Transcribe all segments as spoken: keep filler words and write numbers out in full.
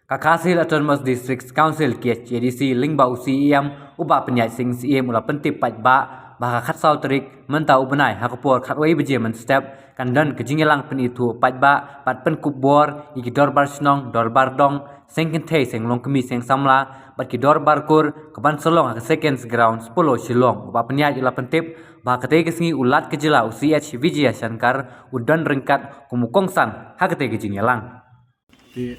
Ka Khasi Hills Autonomous District Council, K H A D C, lyngba u C E M, u Bah Pynïaid Sing Syiem, u la pyntip paidbah ba ha ka khatsaw tarik mynta u bnai, ha ka por khatwei baje mynstep, kan don ka jingïalang pynithuh paidbah bad pynkup bor ïa ki dorbar shnong, dorbar dong, seng kynthei, seng longkmie, seng samla bad ki dorbar kur, kaban sa long ha ka Seconds Ground, Polo, Shillong. U Bah Pynïaid u la pyntip ba ha katei ka sngi u Lat ka Jylla, u C H Vijayashankar, u don ryngkat kum u kongsan ha katei ka jingïalang. Te,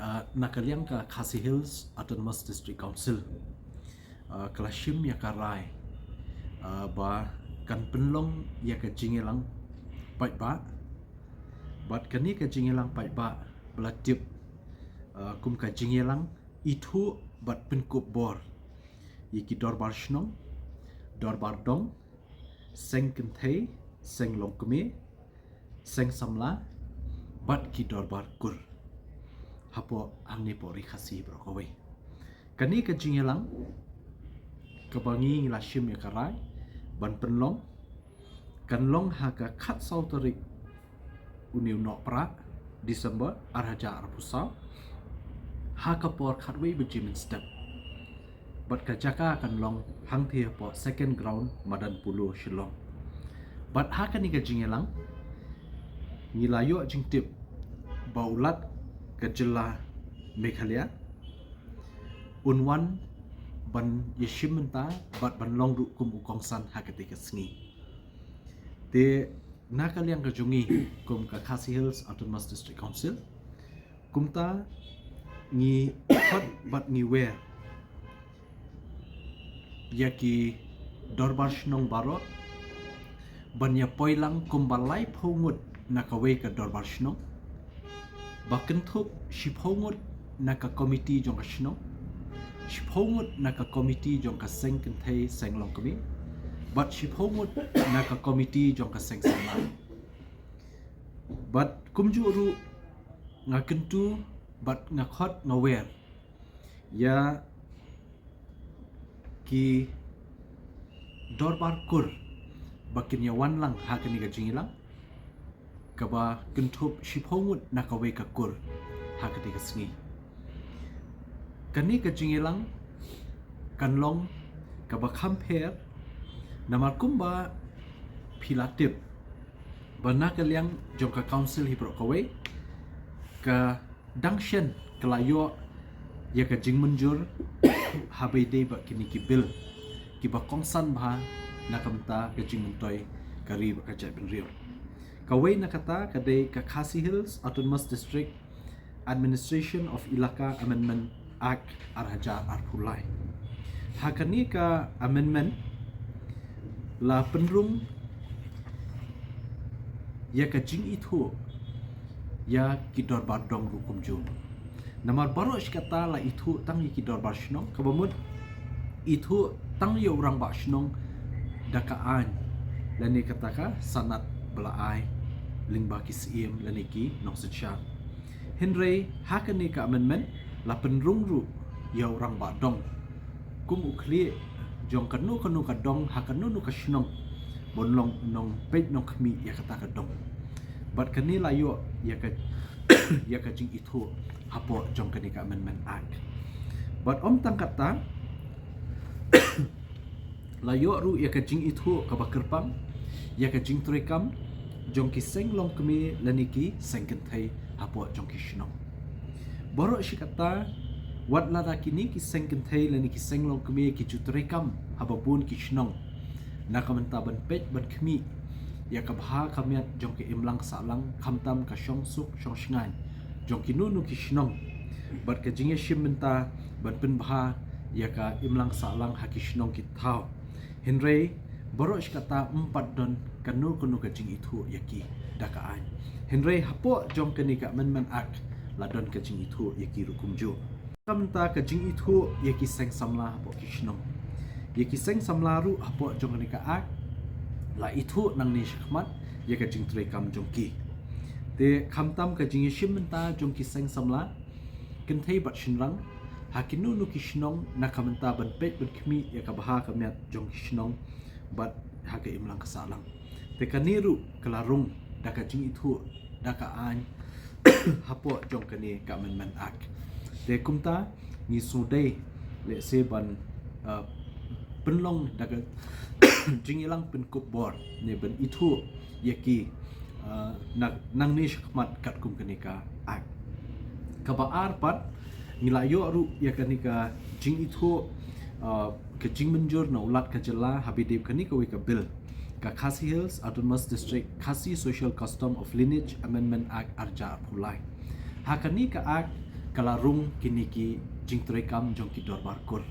ah, na ka liang ka Khasi Hills Autonomous District Council, ah, ka la shim ïa ka rai, ah, ba kan pynlong ïa ka jingïalang paidbah. Bad kane ka jingïalang paidbah ba la tip, ah, kum ka jingïalang ithuh bad pynkup bor ïa ki dorbar shnong, dorbar dong, seng kynthei, seng longkmie, seng samla bad ki dorbar kur hapoh hangne poh Ri Khasi baroh kawei. Kane ka jingïalang kaba ngi ngi la shim ïa ka rai ban pynlong, kan long ha ka khatsaw tarik une u Nohprah December ar hajar arphew saw, ha ka por khatwei baje mynstep. Bad ka jaka kan long hangthie hapoh Second Ground, Madan Polo, Shillong. Bad ha kane ka jingïalang ngi la ïoh jingtip ba u Lat ka Jylla Meghalaya un wan ban ïashim bynta bad ban long ruh kum u kongsan ha katei ka sngi. Te na ka liang ka jong ngi kum ka Khasi Hills Autonomous District Council, kumta ngi khot bad ngi wer ïa ki dorbar shnong baroh ban ïa poi lang kumba laiphew ngut na kawei ka dorbar shnong, ba kynthup shiphew ngut na ka komiti jong ka shnong, shiphew ngut na ka komiti jong ka seng kynthei seng longkmie, bad shiphew ngut na ka komiti jong ka seng samla. Bad kumjuh ruh nga kyntu bad nga khot nga wer ïa ki dorbar kur ba kin ïa wan lang ha kane ka jingïalang, kaba kynthup shiphew ngut na kawei ka kur ha katei ka sngi. Kane ka jingïalang kan long kaba kham pher, namar kumba phi la tip ba na ka liang jong ka council hi baroh kawei, ka dang shen ka la ïoh ïa ka jingmynjur haba ïadei bad kine ki bill kiba kongsan bha na ka bynta ka jingmyntoi ka ri bad ka jaitbynriew. Kawei na kata ka dei ka Khasi Hills Autonomous District Administration of Elaka Amendment Act ar hajar arphew lai. Ha kane ka amendment la pynrung ïa ka jingithuh ïa ki dorbar dong ruh kumjuh. Namar baroh shi katta la ithuh tang ïa ki dorbar shnong, kaba mut ithuh tang ïa u rangbah shnong da ka aiñ lane kata ka sanad ba la ai lyngba ki syiem lane ki nongsynshar. Hynrei ha kane ka amendment la pynrung ruh ïa u rangbah dong kum u khlieh jong kano kano ka dong ha kano kano ka shnong ban long nongpeit nongkhmih ïa kata ka dong. Bad kane la ïoh ïa ka ïa ka jingithuh hapoh jong kane ka Amendment Act. Bad ym tang katta, la ïoh ruh ïa ka jingithuh kaba kyrpang ïa ka jingtrei kam jong ki seng longkmie lane ki seng kynthei hapoh jong ki shnong. Baroh shi katta, wat lada kine ki seng kynthei lane ki seng longkmie ki ju trei kam haba bun ki shnong na ka bynta ban peit ban khmih ïa ka bha ka miat jong ka imlang sahlang, khamtam ka shongsuk shongshngaiñ jong kino kino ki shnong bad ka jingïashim bynta ban pynbha ïa ka imlang sahlang ha ki shnong ki thaw. Hynrei baroh shi katta ym pat don kano kano ka jingithuh ïa ki da ka aiñ. Hynrei hapoh jong kane ka Amendment Act la don ka jingithuh ïa ki ruh kumjuh. Ka bynta ka jingithuh ïa ki seng samla hapoh ki shnong. Ïa ki seng samla ruh hapoh jong kane ka Act la ithuh nangne shakhmat ïa ka jingtrei kam jong ki. Te khamtam ka jingïashim bynta jong ki seng samla kynthei bad shynrang ha kino kino ki shnong na ka bynta ban peit ban khmih ïa ka bha ka miat jong ki shnong bad ha ka imlang ka sahlang. Te kane ruh ka la rung da ka jingithuh da ka aiñ hapoh jong kane ka Amendment Act. Te kumta ngi sngewdei lehse ban, uh, pynlong da ka jingïalang pynkup bor ne ban ithuh ïa ki, uh, na, nangne shakhmat katkum kane ka Act. Kaba ar pat, ngi la ïoh ruh ïa kane ka jingithuh, uh, ka jingmynjur na u Lat ka jylla haba ïadei bad kane kawei ka bill, ka Khasi Hills Autonomous District Khasi Social Custom of Lineage Amendment Act arhajar arphew lai. Ha kane ka Act ka la rung kine ki jingtreikam jong ki dorbar kur.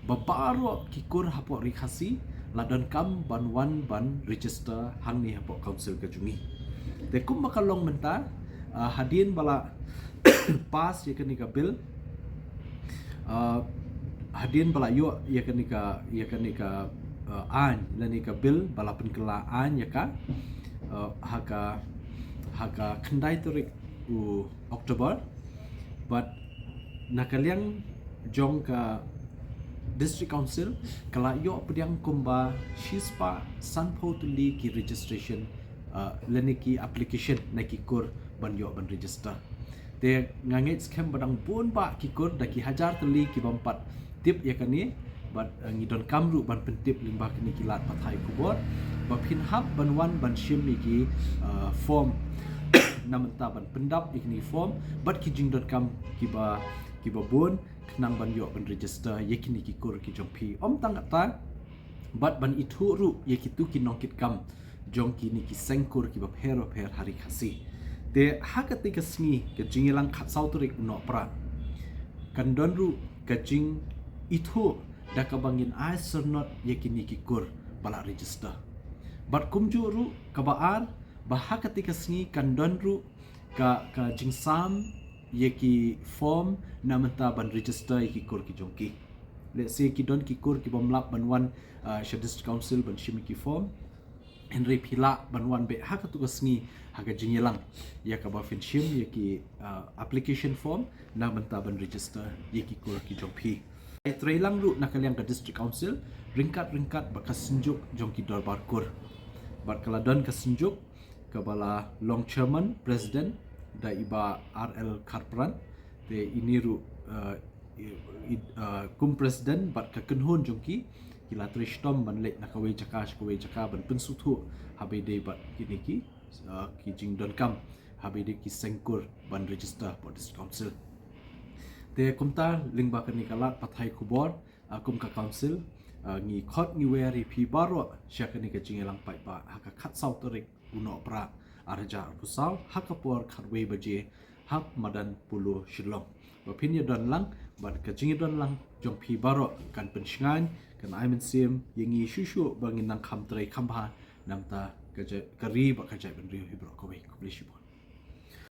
Ba baroh ki kur hapoh Ri Khasi la donkam ban wan ban register hangne hapoh council ka jong ngi. Te kumba ka long mynta, uh, hadien ba la pass ïa kane ka bill, uh, hadien ba la ïoh ïa kane ka, ïa kane ka, uh, aiñ lane ka bill ba la pynkylla aiñ ïa ka, uh, ha ka, ha ka khyndai tarik u October. Bad na ka liang jong ka District Council ka la ïoh pdiang kumba shispah sanphew tylli ki registration, uh, lane ki application na ki kur ban ïoh ban register. Te nga ngeit skhem ba dang bun bah ki kur, da ki hajar tylli ki bym pat tip ïa kane. Bad, uh, ngi donkam ruh ban pyntip lyngba kine ki lad pathai khubor ba phin hap ban wan ban shim ïa ki, uh, form na mynta, ban pyndap ïa kine ki form bad ki jingdonkam kiba, kiba bun khnang ban ïoh ban register ïa kine ki kur ki jong phi. Ym tang katta, bad ban ithuh ruh ïa kito ki nongkitkam jong kine ki seng kur kiba pher bapher ha Ri Khasi. Te ha katei ka sngi, ka jingïalang khatsaw tarik u Nohprah, kan don ruh ka jingithuh da kaba ngin ai syrnod ïa kine ki kur ba la register. Bad kumjuh ruh kaba ar, ba ha katei ka sngi kan don ruh ka, ka jingsam ïa ki form na mynta ban register ïa ki kur ki jong ki. Lehse ki don ki kur ki bym lah ban wan, uh, sha District Council ban shim ïa ki form. Hynrei phi lah ban wan beit ha katu ka sngi ha ka jingïalang ïa kaba phin shim ïa ki, uh, application form na mynta ban register ïa ki kur ki jong phi. Ai trei lang ruh na ka liang ka District Council ryngkat ryngkat bad ka synjuk jong ki dorbar kur. Bad ka la don ka synjuk kaba la long chairman, president da i Bah R L Kharpran. Te ine ruh, uh, i, i, uh, kum president bad ka kynhun jong ki, ki la trei shitom ban leit na kawei jaka sha kawei jaka ban pynsngewthuh haba ïadei bad kine ki, uh, ki jingdonkam haba ïadei ki seng kur ban register hapoh District Council. Te kumta lyngba kane ka lad pathai khubor, uh, kum ka council, uh, ngi khot ngi wer ïa phi baroh sha kane ka jingïalang paidbah ha ka khatsaw tarik u Nohprah arhajar arphew saw ha ka por khatwei baje ha Madan Polo Shillong. Ba phin ïadon lang bad ka jingïadon lang jong phi baroh kan pynshngaiñ, kan ai mynsiem ïa ngi shuh shuh ba ngin nang kham trei kham bha na bynta ka ja-, ka ri bad ka jaitbynriew hi baroh kawei. Khublei shibun.